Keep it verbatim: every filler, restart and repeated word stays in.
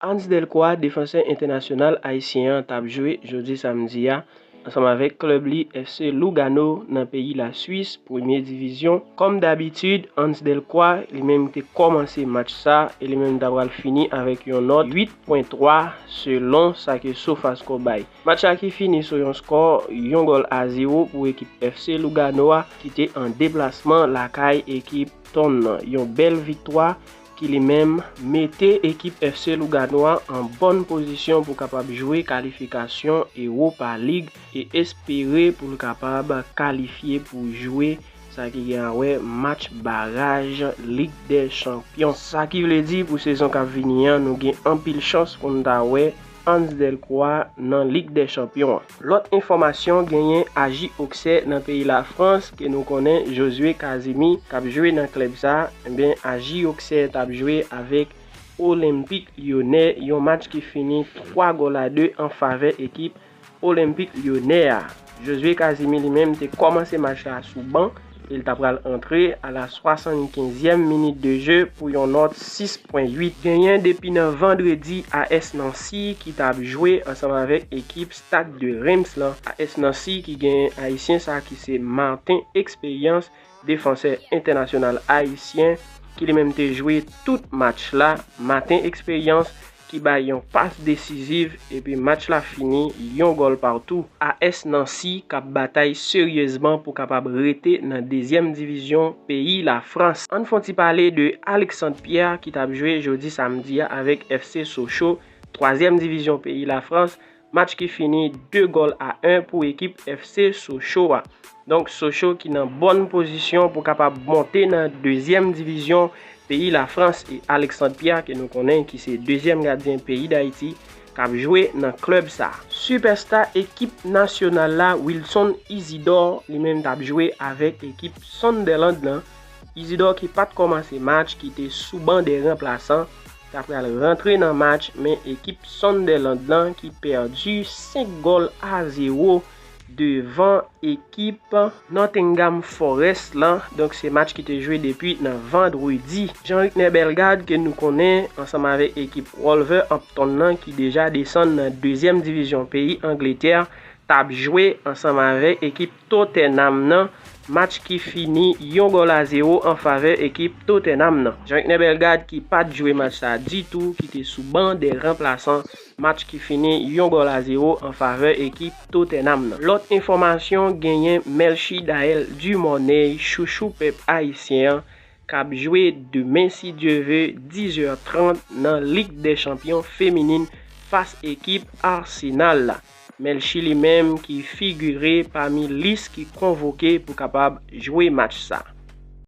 Hans Delcroix, defansè entènasyonal ayisyen an, t ap jwe jodi samdi a ansanm avèk klèb li F C Lugano nan peyi Laswis, premye divizyon. Kòm dabitid, Hans Delcroix li menm te kòmanse match sa e li menm ta pral fini avèk yon nòt uit pwen twa selon sa ke SofaScore bay. Match la ki fini sou yon skò yon gòl a zewo pou ekip F C Lugano a ki te an deplasman lakay ekip Thon nan. Yon bèl viktwa ki li menm mete ekip F C Lugano a an bòn pozisyon pou kapab jwe kalifikasyon Europa League e espere pou l kapab kalifye pou jwe sa ki gen a wè match baraj Lig dè Chanpyon. Sa ki vle di pou sezon k ap vini an, nou gen anpil chans pou n ta wè Hans Delcroix nan Lig dè Chanpyon an. Lòt enfòmasyon, genyen Aji Oksè nan peyi Lafrans ke nou konnen Josué Casimir k ap jwe nan klèb sa. Ebyen, Aji Oksè t ap jwe avèk Olympique Lyonnais, yon match ki fini twa gòl a de an favè ekip Olympique Lyonnais a. Josué Casimir li menm te kòmanse match la sou ban e l ta pral antre a la swasannkenzyèm minit de jeu pou yon nòt sis pwen uit. Genyen depi nan vandredi A S Nancy ki t ap jwe ansanm avèk ekip Stade de Reims lan. A S Nancy ki genyen ayisyen sa ki se Martin Experience, defansè entènasyonal ayisyen ki li menm te jwe tout match la. Martin Experience ki bay yon pas desiziv epi match la fini yon gòl patou. A S Nancy k ap batay seryezman pou kapab rete nan dezyèm divizyon peyi Lafrans. Ann fè yon ti pale de Alexandre Pierre ki t ap jwe jodi samdi a avèk F C Sochaux, twazyèm divizyon peyi Lafrans. Match ki fini de gòl a en pou ekip F C Sochaux a. Donk, Sochaux ki nan bòn pozisyon pou kapab monte nan dezyèm divizyon peyi Lafrans e Alexandre Pierre ke nou konnen ki se dezyèm gadyen peyi Dayiti k ap jwe nan klèb sa. Sipèsta ekip nasyonal la, Wilson Isidore, li menm t ap jwe avèk ekip Sunderland lan. Isidore ki pa t kòmanse match, ki te sou ban dè ranplasan, ta pral rantre nan match, men ekip Sunderland lan ki pèdi senk gòl a zewo devan ekip Nottingham Forest lan. Donk, se match ki te jwe depi nan vandredi. Jean-Ricner Bellegarde, ke nou konnen, ansanm avèk ekip Wolverhampton lan, ki deja desann nan dezyèm divizyon peyi Angletè, t ap jwe ansanm avèk ekip Tottenham nan. Match ki fini yon gòl a zewo an favè ekip Tottenham nan. Jean-Ricner Bellegarde ki pa t jwe match sa ditou, ki te sou ban dè ranplasan. Match ki fini yon gòl a zewo an favè ekip Tottenham nan. Lòt enfòmasyon, genyen Melchie Daelle Dumornay, chouchou pèp ayisyen an, k ap jwe demen, si Dye ve, diz è trant nan Lig dè Chanpyon feminin fas ekip Arsenal la. Melchie li menm ki figire pami lis ki konvoke pou kapab jwe match sa.